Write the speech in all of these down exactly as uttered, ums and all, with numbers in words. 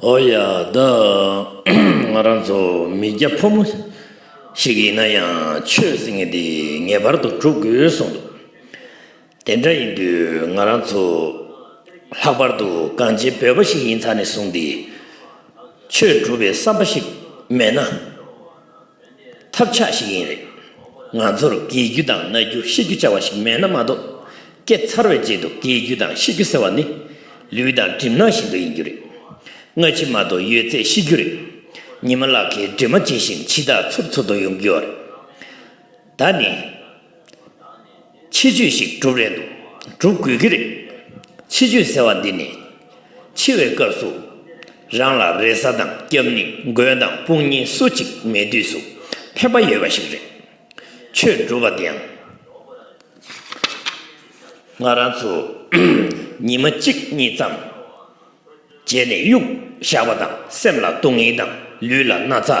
ཨོ་ཡ། ད་ང་རང་ཚོ་མི་སྐྱ་ཕོ་མོ་ཞིག་ཡིན་ན་ཡང་ཆོས་ཟེར་མཁན་དེ་ངེས་པར་དུ་སྒྲུབ་དགོས་གསུངས་འདུག། དེ་འདྲ་ཡིན་དུས་ང་རང་ཚོ་ལྷག་པར་དུ་གངས་ཅན་བོད་པ་ཞིག་ཡིན་ཚར་ནས་བཟུང་སྟེ་ཆོས་སྒྲུབ་པའི་བསམ་པ་ཞིག་མེད་ན། ཐབས་ཆག་ཞིག་ཡིན་རེད། ང་ཚོར་རྒས་རྒྱུ་དང་ན་རྒྱུ་ཤི་རྒྱུ་བྱ་བ་ཞིག་མེད་ན་མ་གཏོགས། སྐྱེ་ཚར་བའི་རྗེས་སུ་རྒས་རྒྱུ་དང་ཤི་རྒྱུ་ཟེར་བ་ནི་ལུས་དང་གྲིབ་ནག་བཞིན་དུ་ཡིན་རྒྱུ་རེད། སྔ་ཕྱི་མ་གཏོགས་ཡོད་ཚད་ཤི་རྒྱུ་རེད། ཉི་མ་ལག་ཁའི་གྲིབ་མ་ཇི་བཞིན་འཆི་བདག་ཚུར་ཚུར་དུ་ཡོང་རྒྱུ་རེད། ད་ནི། འཆི་ཆོས་ཤིག་སྒྲུབ་རན་འདུག། སྒྲུབ་དགོས་ཀྱི་རེད། འཆི་ཆོས་ཟེར་བ་འདི་ནི། འཆི་བའི་སྐབས་སུ། རང་ལ་རེ་ས་དང་སྐྱབས་གནས་མགོན་དང་དཔུང་གཉེན་སུ་གཅིག་མེད་དུས་སུ། ཕན་པ་ཡོད་པ་ཞིག་རེད། ཆོས་སྒྲུབ་པ་དེའང་། ང་རང་ཚོ། ཉི་མ་གཅིག་གཉིས་ཙམ། བྱས་ནས་གཡུག་བཞག་པ་དང་སེམས་ལ་སྡུག་བསྔལ་དང་ལུས་ལ་ན་ཚ།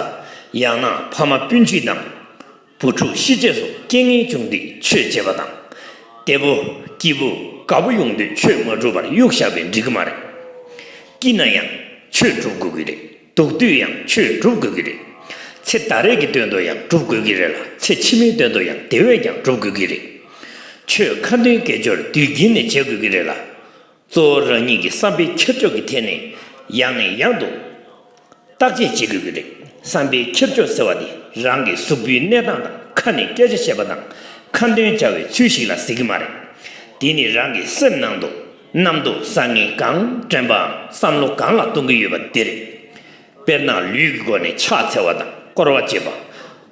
ཡང་ན་ཕ་མ་སྤུན་མཆེད་དང་། བུ་ཕྲུག་ཤི་རྗེས་སུ་རྐྱེན་ངན་བྱུང་དུས་ཆོས་བྱེད་པ་དང་། བདེ་པོ། སྐྱིད་པོ། དགའ་པོ་ཡོང་དུས་ཆོས་མ་སྒྲུབ་པར་གཡུག་བཞག་པས་འགྲིག་གི་མ་རེད། སྐྱིད་ན་ཡང་ཆོས་སྒྲུབ་དགོས་ཀྱི་རེད། སྡུག་དུས་ཡང་ཆོས་སྒྲུབ་དགོས་ཀྱི་རེད། ཚེ་ད་རེས་ཀྱི་དོན་དུ་ཡང་སྒྲུབ་དགོས་ཀྱི་རེད་ལ། ཚེ་ཕྱི་མའི་དོན་དུ་ཡང་དེ་བས་ཀྱང་སྒྲུབ་དགོས་ཀྱི་རེད། ཆོས་ཁ་འདོན་དགེ་སྦྱོར་དུས་རྒྱུན་ནས་བྱེད་དགོས་ཀྱི་རེད་ལ། གཙོ་བོ་རང་ཉིད་ཀྱི་བསམ་པའི་ཁྱེར་ཕྱོགས་ཀྱི་ཐད་ནས་ཡང་ནས་ཡང་དུ་བརྟག་དཔྱད་བྱེད་དགོས་ཀྱི་རེད། བསམ་པའི་ཁྱེར་ཕྱོགས་ཟེར་བ་དེ་རང་གི་གཟུགས་པོའི་གནས་སྟངས་དང་ཁ་ནས་སྐད་ཆ་བཤད་པ་དང་ཁ་འདོན་བྱ་བའི་ཚུལ་ཞིག་ལ་ཟེར་གྱི་མ་རེད། དེ་ནི་རང་གི་སེམས་ནང་དུ་ནམ་དུ་བཟང་ངན་གང་དྲན་པའམ་བསམ་བློ་གང་ལ་གཏོང་གི་ཡོད་པ་དེ་རེད། དཔེར་ན་ལུས་ཀྱི་སྒོ་ནས་ཕྱག་འཚལ་བ་དང་བསྐོར་བ་བྱེད་པ།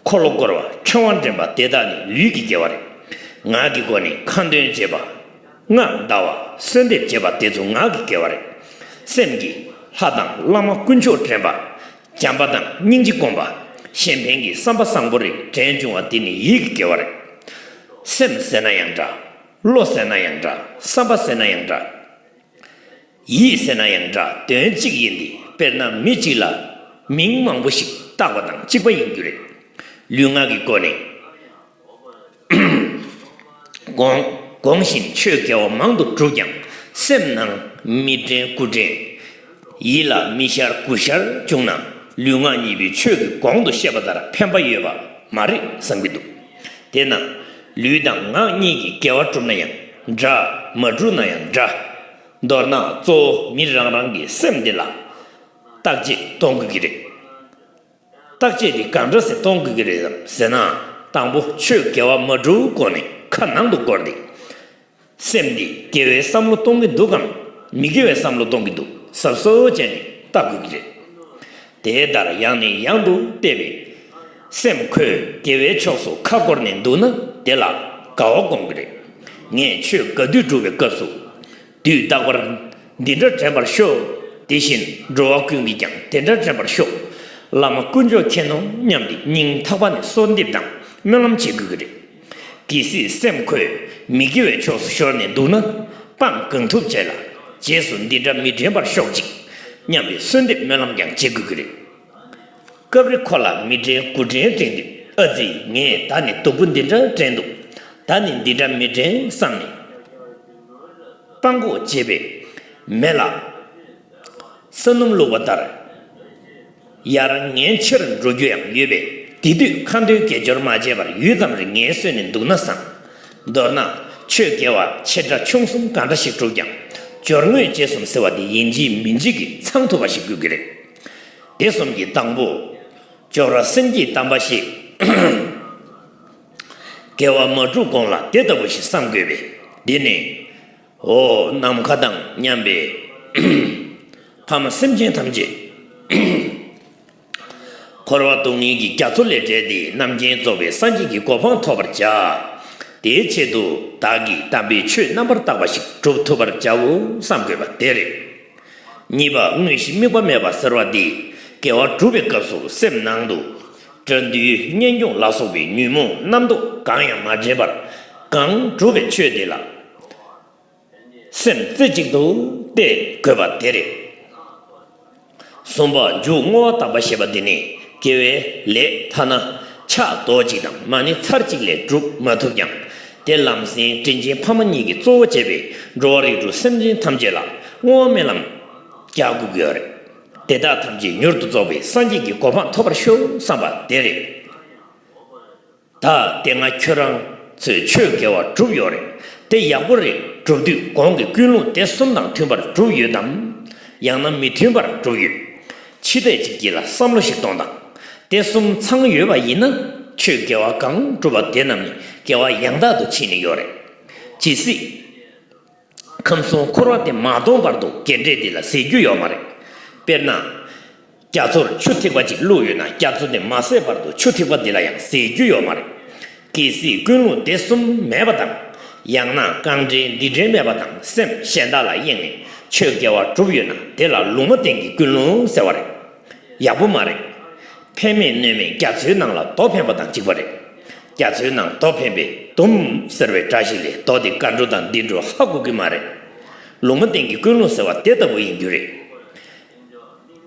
འཁོར་ལོ་བསྐོར་བ། ཕྲེང་བ་འདྲེན་པ་དེ་དག་ནི་ལུས་ཀྱི་དགེ་བ་རེད། ངག་གི་སྒོ་ནས་ཁ་འདོན་བྱེད་པ། སྔགས་བཟླ་བ། གསོལ་འདེབས་བྱེད་པ་དེ་ཚོ་ངག་གི་དགེ་བ་རེད། སེམས་ཀྱིས་ལྷ་དང་བླ་མ་དཀོན་མཆོག་དྲན་པ། བྱམས་པ་དང་སྙིང་རྗེ་སྒོམ་པ། གཞན་ཕན་གྱི་བསམ་པ་བཟང་པོ་རེ་དྲན་བྱུང་བ་དེ་ནི་ཡིད་ཀྱི་དགེ་བ་རེད། སེམས་ཟེར་ན་ཡང་འདྲ། བློ་ཟེར་ན་ཡང་འདྲ། བསམ་པ་ཟེར་ན་ཡང་འདྲ། ཡིད་ཟེར་ན་ཡང་འདྲ། དོན་གཅིག་ཡིན་ཏེ། དཔེར་ན་མི་གཅིག་ལ་མིང་མང་པོ་ཞིག་བཏགས་པ་དང་གཅིག་པ་ཡིན་རྒྱུ་རེད། ལུས་ངག་གི་སྒོ་ནས་གོང་གོང་བཞིན་ཆོས་དགེ་བ་མང་དུ་བསྒྲུབས་ཀྱང་སེམས་ནང་མི་དྲན་དགུ་དྲན། ཡིད་ལ་མི་ཤར་དགུ་ཤར་བྱུང་ན་ལུས་ངག་གཉིས་པོའི་ཆོས་ཀྱི་གོང་དུ་བཤད་པ་ལྟར་ཕན་པ་ཡོད་པ་མ་རེད་བསམ་གྱི་འདུག། དེས་ན་ལུས་དང་ངག་གཉིས་ཀྱི་དགེ་བ་བསྒྲུབས་ན་ཡང་འདྲ། མ་བསྒྲུབས་ན་ཡང་འདྲ། མདོར་ན་གཙོ་བོ་མི་རང་རང་གི་སེམས་འདི་ལ་བརྟག་དཔྱད་གཏོང་དགོས་ཀྱི་རེད། བརྟག་དཔྱད་འདི་གང་འདྲ་སེ་གཏོང་དགོས་ཀྱི་རེད་ཟེར་ན། དང་པོ་ཆོས་དགེ་བ་མ་བསྒྲུབ་གོང་ནས་ཁ་ནང་དུ་བསྐོར་ཏེ། སེམས་འདི་དགེ་བའི་བསམ་བློ་གཏོང་གི་འདུག་གམ། མི་དགེ་བའི་བསམ་བློ་གཏོང་གི་འདུག་གཟབ་གཟབ་བྱས་ནས་བལྟ་དགོས་ཀྱི་རེད། དེ་ལྟར་ཡང་ནས་ཡང་དུ་བལྟས་པས། སེམས་ཁོས་དགེ་བའི་ཕྱོགས་སུ་ཁ་བསྐོར་ནས་འདུག་ན་དེ་ལ་དགའ་བ་སྒོམ་གྱི་རེད། ངས་ཆོས་ག་དུས་སྒྲུབ་པའི་སྐབས་སུ། དུས་རྟག་པར་འདི་འདྲ་དྲན་པར་ཤོག། དེ་བཞིན་འགྲོ་བ་ཀུན་གྱིས་ཀྱང་དེ་འདྲ་དྲན་པར་ཤོག། བླ་མ་དཀོན་མཆོག་མཁྱེན་ནོ་སྙམ་སྟེ་སྙིང་ཐག་པ་ནས་གསོལ་འདེབས་དང་སྨོན་ལམ་བྱེད་དགོས་ཀྱི་རེད། གལ་སྲིད་སེམས་ཁོས་མི་དགེ་བའི་ཕྱོགས་སུ་ཤོར་ནས་འདུག་ན། དཔང་གང་ཐུབ་བྱས་ལ་རྗེས་སུ་འདི་འདྲ་མི་དྲན་པར་ཤོག་ཅིག་སྙམ་པའི་གསོལ་འདེབས་སྨོན་ལམ་ཀྱང་བྱེད་དགོས་ཀྱི་རེད། སྐབས་རེ་ཁོ་ལ་མི་དྲན་དགུ་དྲན་དྲན་དུས། ཨ་ཙི། ངས་ད་ནི་སྡུག་པོ་འདི་འདྲ་དྲན་འདུག། ད་ནི་འདི་འདྲ་མི་དྲན་བསམ་ནས། སྤང་ཁོག་བྱས་པས་མེ་ལ་ས་སྣུམ་བླུགས་པ་ལྟར། ཡར་ངན་ཆེར་འགྲོ་རྒྱུ་ཡང་ཡོད་པས། དེ་དུས་ཁ་འདོན་དགེ་སྦྱོར་མ་བྱས་པར་ཡུད་ཙམ་རེ་ངལ་གསོས་ནས་འདུག་ན་བཟང་། མདོར་ན་ཆོས་དགེ་བ་ཆེ་ཕྲ་ཆུང་གསུམ་གང་འདྲ་ཞིག་བསྒྲུབས་ཀྱང་སྦྱོར་དངོས་རྗེས་གསུམ་ཟེར་བ་དེ་ཡིན་གཅིག་མིན་གཅིག་གིས་ཚང་ཐུབ་པ་ཞིག་དགོས་ཀྱི་རེད། དེ་གསུམ་གྱི་དང་པོ། ཅོག་ར་སེམས་བསྐྱེད་དམ་པ་ཞིག། དགེ་བ་མ་བསྒྲུབས་གོང་ལ་དེ་ལྟ་བུ་ཞིག་བསམ་དགོས་པས། འདི་ནི། འོ་ནམ་མཁའ་དང་མཉམ་པའི་ཕ་མ་སེམས་ཅན་ཐམས་ཅད་འཁོར་བ་སྡུག་བསྔལ་གྱི་རྒྱ་མཚོ་ལས་བསྒྲལ་ཏེ་རྣམ་མཁྱེན་རྫོགས་པའི་སངས་རྒྱས་ཀྱི་གོ་འཕང་ཐོབ་པར་བྱ། དེའི་ཆེད་དུ་བདག་གིས་དམ་པའི་ཆོས་རྣམ་པར་དག་པ་ཞིག་སྒྲུབ་ཐུབ་པར་བྱའོ་བསམ་དགོས་པ་དེ་རེད། གཉིས་པ། དངོས་གཞི་དམིགས་པ་མེད་པ་ཟེར་བ་འདི་དགེ་བ་སྒྲུབ་པའི་སྐབས་སུ་སེམས་ནང་དུ་དགྲ་འདུལ་གཉེན་སྐྱོང་ལ་སོགས་པའི་ཉོན་མོངས་རྣམ་རྟོག་གང་ཡང་མ་དྲན་པར་གང་སྒྲུབ་པའི་ཆོས་དེ་ལ་སེམས་རྩེ་གཅིག་ཏུ་གཏད་དགོས་པ་དེ་རེད། གསུམ་པ། མཇུག་བསྔོ་བ་བཏབ་པ་ཞེས་པ་འདི་ནི་དགེ་བའི་ལས་ཐ་ན་ཕྱག་རྡོག་གཅིག་དང་མ་ཎི་ཚར་གཅིག་ལས་སྒྲུབ་མ་ཐུབ་ཀྱང་། དེ་ལམ་སེང་དྲིན་ཆེན་ཕ་མ་གཉིས་ཀྱིས་གཙོ་བོ་བྱས་པའི་འགྲོ་བ་རིགས་དྲུག་སེམས་ཅན་ཐམས་ཅད་ལ་བསྔོ་བ་སྨོན་ལམ་རྒྱག་དགོས་ཀྱི་ཡོད་རེད། དེ་དག་ཐམས་ཅད་མྱུར་དུ་རྫོགས་པའི་སངས་རྒྱས་ཀྱི་གོ་འཕང་ཐོབ་པར་ཤོག་བསམ་པ་དེ་རེད། ད་དེ་སྔ་ཁྱོད་རང་ཚོས་ཆོས་དགེ་བ་བསྒྲུབས་ཡོད་རེད། དེ་ཡག་པོ་རེད། བསྒྲུབ་དུས་གོང་གི་ཀུན་སློང་དེ་གསུམ་དང་མཐུན་པར་བསྒྲུབས་ཡོད་དམ། ཡང་ན་མི་མཐུན་པར་བསྒྲུབས་ཡོད། ཕྱི་བལྟས་ཅིག་གྱིས་ལ་བསམ་བློ་ཞིག་གཏོང་དང་། དེ་གསུམ་ཚང་ཡོད་པ་ཡིན་ན། ཆོས་དགེ་བ་གང་བསྒྲུབས་པ་དེ་རྣམས་ནི་དགེ་བ་ཡང་དག་ཏུ་ཕྱིན་ནས་ཡོད་རེད། ཇི་སྲིད་ཁམས་གསུམ་འཁོར་བ་དེ་མ་སྟོངས་བར་དུ་དགེ་འབྲས་འདི་ལ་ཟད་རྒྱུ་ཡོད་མ་རེད། དཔེར་ན། རྒྱ་མཚོར་ཆུ་ཐིགས་པ་གཅིག་བླུགས་ཡོད་ན། རྒྱ་མཚོ་དེ་མ་ཟད་བར་དུ་ཆུ་ཐིགས་པ་འདི་ལ་ཡང་ཟད་རྒྱུ་ཡོད་མ་རེད། གལ་སྲིད་ཀུན་སློང་དེ་གསུམ་མེད་པ་དང་། ཡང་ན་རྐང་འདྲེན་འདི་འདྲེན་མེད་པ་དང་། སེམས་གཞན་དག་ལ་གཡེངས་ནས་ཆོས་དགེ་བ་བསྒྲུབས་ཡོད་ན། དེ་ལ་ལུང་མ་བསྟན་གྱི་ཀུན་སློང་ཟེར་བ་རེད། ཡག་པོ་མ་རེད། ཕན་མེད་གནོད་མེད་རྒྱ་མཚོའི་ནང་ལ་རྡོ་འཕེན་པ་དང་གཅིག་པ་རེད། རྒྱ་མཚོའི་ནང་རྡོ་འཕེན་པས་དུམ་ཟེར་བའི་སྒྲ་ཞིག་ལས་རྡོ་དེ་ག་འདྲ་དང་འདི་འདྲ་ཧ་གོ་གི་མ་རེད། ལུང་མ་བསྟན་གྱི་ཀུན་སློང་ཟེར་བ་དེ་ལྟ་བུ་ཡིན་རྒྱུ་རེད།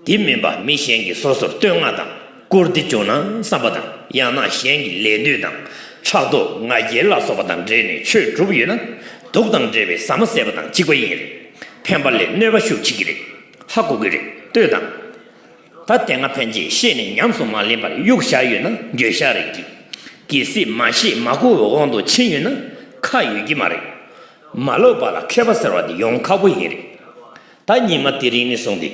དེ་མིན་པ་མི་གཞན་གྱིས་སོ་སོར་བསྟོད་བསྔགས་དང་བཀུར་སྟི་བྱུང་ན་བསམ་པ་དང་། ཡང་ན་གཞན་གྱི་ལད་ཟློས་དང་ཕྲག་དོག་ང་རྒྱལ་ལ་སོགས་པ་དང་འབྲེལ་ནས་ཆོས་བསྒྲུབས་ཡོད་ན། དུག་དང་འདྲེས་པའི་ཟ་མ་ཟས་པ་དང་གཅིག་པ་ཡིན་རེད། ཕན་པ་ལས་གནོད་པ་ཤུགས་ཆེ་གི་རེད། ཧ་གོ་གི་རེད། ལྟོས་དང་། ད་དེ་སྔ་ཕན་ཆད་ཤེས་ནས་ཉམས་སུ་མ་ལེན་པར་གཡུག་བཞག་ཡོད་ན་འགྱོད་བཤགས་རེད་ཀྱི། གལ་སྲིད་མ་ཤེས་མ་གོ་བའི་དབང་དུ་ཕྱིན་ཡོད་ན་ཁ་ཡོད་ཀྱི་མ་རེད། མ་ལོག་པ་ལ་མཁས་པ་ཟེར་བ་དེ་ཡོང་ཁག་པོ་ཡིན་རེད། ད་ཉི་མ་དེ་རིང་ནས་བཟུང་སྟེ།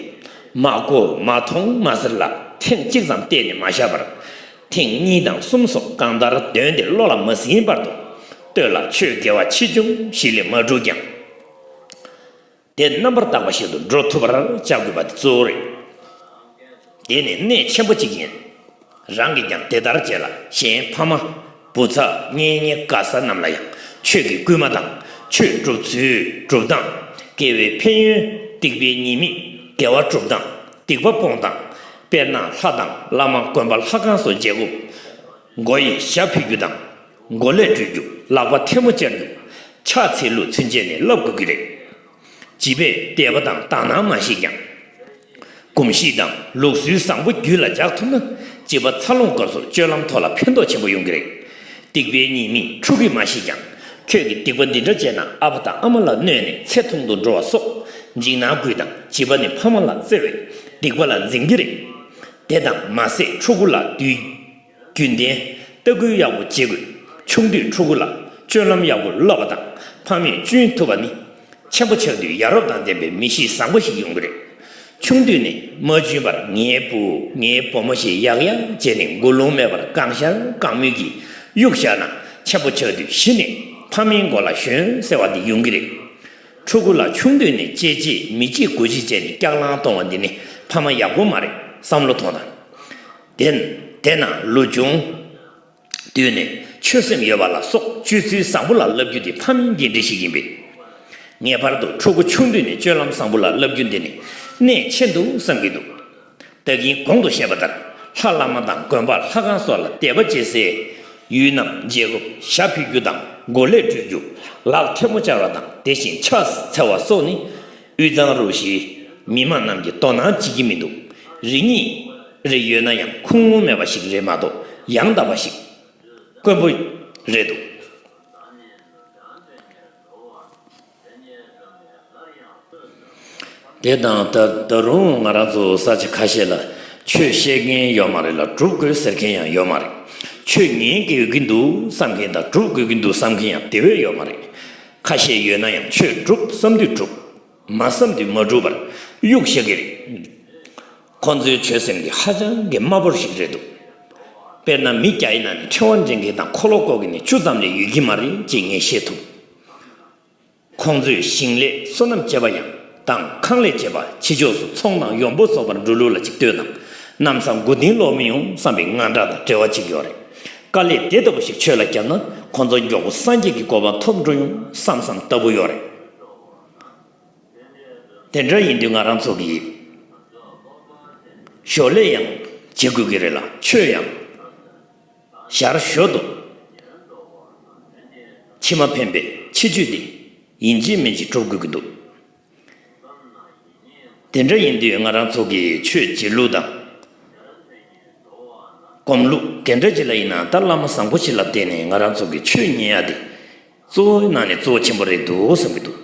མ་གོ་མ་མཐོང་མ་ཟེར་ལ་ཐེངས་གཅིག་ཙམ་བལྟས་ནས་མ་བཞག་པར། ཐེངས་གཉིས་དང་གསུམ་སོགས་གང་ལྟར་དོན་དེ་བློ་ལ་མ་ཟིན་བར་དུ། ལྟོས་ལ་ཆོས་དགེ་བ་ཆེ་ཆུང་ཞིག་ལས་མ་འགྲུབ་ཀྱང་། དེ་རྣམ་པར་དག་པ་ཞིག་ཏུ་འགྲོ་ཐུབ་པར་བྱ་དགོས་པ་དེ་གཙོ་བོ་རེད། དེ་ནི་གནད་ཆེན་པོ་གཅིག་ཡིན། རང་གིས་ཀྱང་དེ་ལྟར་བྱས་ལ་གཞན་ཕ་མ། བུ་ཚ། གཉེན་ཉེ་ག་ས་རྣམས་ལ་ཡང་ཆོས་ཀྱི་སྐུལ་མ་དང་། ཆོས་སྒྲུབ་ཚུལ་སྒྲུབ་སྟངས། དགེ་བའི་ཕན་ཡོན། སྡིག་པའི་ཉེས་དམིགས། དགེ་བ་སྒྲུབ་སྟངས། སྡིག་པ་སྤོང་སྟངས། དཔེར་ན་ལྷ་དང་བླ་མ་དགོན་པ་ལྷ་ཁང་སོགས་མཇལ་སྐབས། མགོ་ཡི་ཞྭ་ཕུད་རྒྱུ་དང་། མགོ་ལས་འགྲུལ་རྒྱུ། ལག་པ་ཐལ་མོ་སྦྱར་རྒྱུ། ཕྱག་འཚལ་ལུགས་ཚུན་ཆད་ནས་བསླབ་དགོས་ཀྱི་རེད། བྱིས་པས་དད་པ་དང་དག་སྣང་མ་ཤེས་ཀྱང་། གོམས་གཤིས་དང་ལུགས་སྲོལ་བཟང་པོ་རྒྱུད་ལ་འཇགས་ཐུབ་ན། བྱིས་པ་འཚར་ལོངས་སྐབས་སུ་སྤྱོད་ལམ་ཐོག་ལ་ཕན་ཐོགས་ཆེན་པོ་ཡོང་གི་རེད། སྡིག་པའི་ཉེས་དམིགས་ཕྲུ་གུས་མ་ཤེས་ཀྱང་། ཁྱོད་ཀྱིས་སྡིག་པ་འདི་འདྲ་བྱས་ན་ཨ་ཕ་དང་ཨ་མ་ལ་གནོད་ནས་ཚེ་ཐུང་དུ་འགྲོ་བ་སོགས་འཇིགས་སྣང་སྐུལ་དང་། བྱིས་པ་ནི་ཕ་མ་ལ་བརྩེ་བས་སྡིག་པ་ལ་འཛིན་གྱི་རེད། དེ་དང་མ་ཟད་ཕྲུ་གུ་ལ་དུས་རྒྱུན་ལྡན་ལྟ་སྐུལ་ཡག་པོ་བྱེད་དགོས། ཆུང་དུས་ཕྲུ་གུ་ལ་སྤྱོད་ལམ་ཡག་པོ་བསླབ་པ་དང་ཕ་མས་སྐྱོན་ཐུབ་པ་ནི། ཆེན་པོ་ཆགས་དུས་ཡ་རབས་དང་ལྡན་པའི་མི་གཤིས་བཟང་པོ་ཞིག་ཡོང་གི་རེད། ཆུང་དུས་ནས་མ་འཇོན་པར་ངའི་བུ་ངའི་བུ་མོ་ཞེས་ཡག་ཡག་བྱས་ནས་མགོ་རློང་མེད་པར་གང་ཤར་གང་མོས་ཀྱིས་གཡུག་བཞག་ན། ཆེན་པོ་ཆགས་དུས་གཞི་ནས་ཕ་མའི་མགོ་ལ་ཞོན་ཟེར་བ་འདི་ཡོང་གི་རེད། ཕྲུ་གུ་ལ་ཆུང་དུས་ནས་གཅེས་གཅེས་མི་གཅེས་དགུ་གཅེས་བྱས་ནས་སྐྱག་ལང་གཏོང་བ་འདི་ནི་ཕ་མ་ཡག་པོ་མ་རེད། བསམ་བློ་ཐོངས་དང་། དེ་དེ་ན་ལོ་ཆུང་དུས་ནས་ཆོས་སེམས་ཡོད་པ་ལ་སོགས་སྤྱོད་ཚུལ་བཟང་པོ་ལ་བསླབ་རྒྱུ་དེ་ཕ་མའི་འགན་འཁྲི་ཞིག་ཡིན་པས། ངེས་པར་དུ་ཕྲུ་གུ་ཆུང་དུས་ནས་སྤྱོད་ལམ་བཟང་པོ་ལ་བསླབ་རྒྱུ་འདི་ནི་གནད་ཆེན་འདུག་བསམ་གྱི་འདུག་ད་གིན་གོང་དུ་བཤད་པ་ལྟར་ལྷ་བླ་མ་དང་དགོན་པ་ལྷ་ཁང་སོགས་ལ་དད་པ་བྱེད་སའི་ཡུལ་རྣམས་མཇལ་སྐབས་ཞྭ་ཕུད་རྒྱུ་དང་མགོ་ལས་འགྲུལ་རྒྱུ། ལག་ཐལ་མོ་སྦྱར་བ་དང་དེ་བཞིན་ཕྱག་འཚལ་བ་སོགས་ནི་དབུས་གཙང་རུ་བཞིའི་མི་མང་རྣམས་ཀྱིས་དོ་སྣང་བྱེད་ཀྱི་མི་འདུག་རེ་གཉིས་རེ་ཡོད་ན་ཡང་ཁུངས་ལུང་མེད་པ་ཞིག་རེད་མ་གཏོགས་ཡང་དག་པ་ཞིག་དཀོན་པོ་རེད་འདུག་དེ་དང་ད་ད་རུང་ང་རང་ཚོ་ས་ཆ་ཁ་ཤས་ལ་ཆོས་བཤད་མཁན་ཡོད་མ་རེད་ལ། སྒྲུབ་དགོས་ཟེར་མཁན་ཡང་ཡོད་མ་རེད། ཆོས་ཉན་དགོས་ཀྱི་འདུག་བསམ་མཁན་དང་སྒྲུབ་དགོས་ཀྱི་འདུག་བསམ་མཁན་ཡང་དེ་བས་ཡོད་མ་རེད། ཁ་ཤས་ཡོད་ན་ཡང་ཆོས་སྒྲུབ་བསམ་དུས་སྒྲུབ། མ་བསམ་དུས་མ་སྒྲུབ་པར་གཡུག་བཞག་གི་རེད། ཁོང་ཚོའི་ཆོས་སེམས་དེ་ཧ་ཅང་གི་དམའ་འབེབས་ཤིག་རེད་འདུག་དཔེར་ན་མི་བརྒྱ་ཡི་ནང་ནས་ཕྲེང་བ་འདྲེན་མཁན་དང་འཁོར་ལོ་བསྐོར་མཁན་ནི་བཅུ་ཙམ་ལས་ཡོད་ཀྱི་མ་རེད་ཅེས་ངས་ཤེས་ཐུབ། ཁོང་ཚོས་ཞིང་ལས་སོ་ནམ་བྱེད་པ་ཡང་དང་ཁང་ལས་བྱེད་པ་ཕྱི་ཕྱོགས་སུ་ཚོང་དང་ཡོང་འབབ་བཟོ་བར་འགྲོ་ལུགས་ལ་ཅིག་ལྟོས་དང་། གནམ་ས་མགོ་རྟིང་སློག་མི་ཡོང་བསམ་པའི་དངངས་སྐྲག་དང་བྲེལ་བ་ཅིག་ཡོད་རེད། དཀའ་ལས་དེ་ལྟ་བུ་ཞིག་ཆོས་ལ་བརྒྱབ་ན་ཁོང་ཚོ་མགྱོགས་པོ་སངས་རྒྱས་ཀྱི་གོ་འཕང་ཐོབ་འགྲོ་ཡོང་བསམ་བསམ་ལྟ་བུ་ཡོད་རེད། དེ་འདྲ་ཡིན་དུས་ང་རང་ཚོ་གིས་ཞོར་ལས་ཡང་བྱེད་དགོས་ཀྱི་རེད་ལ། ཆོས་ཡང་ཞར་ཞོར་དུ་ཕྱི་མ་ཕན་པའི་ཁྱད་ཆོས་དེ་ཡིན་གཅིག་མིན་གཅིག་སྒྲུབ་དགོས་ཀྱི་འདུག་དེ་འདྲ་ཡིན་དུས་ང་རང་ཚོ་གིས་ཆོས་བྱེད་ལུགས་དང་། སྒོམ་ལུགས་ག་འདྲ་ཅིག་ལ་ཡིན་ན། ད་བླ་མ་བཟང་པོ་ཞིག་ལ་བརྟེན་ནས་ང་རང་ཚོ་གིས་ཆོས་ཉན་ཡ་དེ་གཙོ་བོའི་ནང་ནས་གཙོ་བོ་ཆེན་པོ་རེད་འདུག་བསམ་གྱི་འདུག